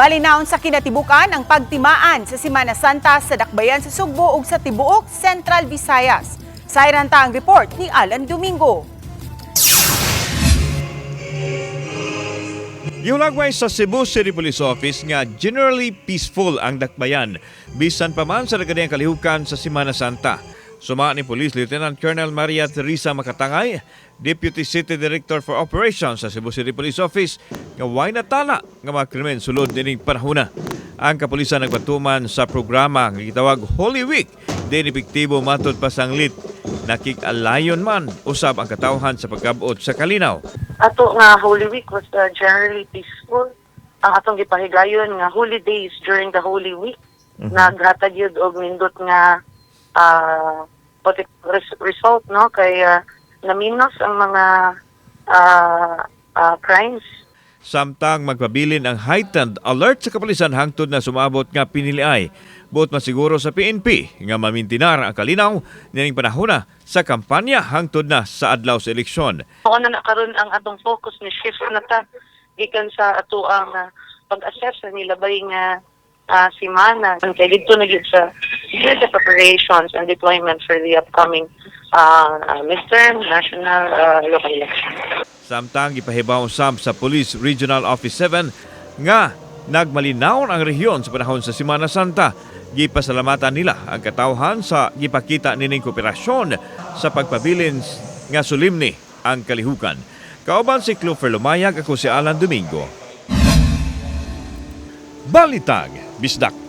Malinawon sa kinatibukan ang pagtimaan sa Semana Santa sa Dakbayan sa Sugbo ug sa tibuok Central Visayas. Sayran ta ang report ni Alan Domingo. Gihulagway sa Cebu City Police Office nga generally peaceful ang dakbayan bisan pa man sa daghang kalihukan sa Semana Santa. Suma ni Police Lieutenant Colonel Maria Teresa Makatangay, Deputy City Director for Operations sa Cebu City Police Office, nga way natala nga mga krimen sulod nining panahona. Ang kapulisan nagpatuman sa programa nga gitawag Holy Week din epektibo matod pa sanglit nakig-alayon man usab ang katawhan sa pagkabot sa kalinaw. Ato nga Holy Week was generally peaceful. Ang atong gipahigayon nga holy days during the Holy Week, naghatag yun og nindot nga result, no, kay naminos ang mga crimes. Samtang magpabilin ang heightened alert sa kapulisan hangtod na sumabot nga piniliay. Buot masiguro sa PNP nga mamintinar ang kalinaw nining panahona sa kampanya hangtod na sa adlaw sa eleksyon. Mao na na karon ang atong focus ni shift na ta gikan sa ato ang pag-assess sa nilabay nga semana kay didto na gyud sa security preparations and deployment for the upcoming midterm national, local election. Samtang gipahibaw sab sa Police Regional Office 7 nga nagmalinawon ang rehiyon sa panahon sa Semana Santa. Gipasalamatan nila ang katawhan sa gipakita nining kooperasyon sa pagpabilin nga sulimni ang kalihukan. Kauban si Clover Lumayag, ako si Alan Domingo. Balitag, Bisdak.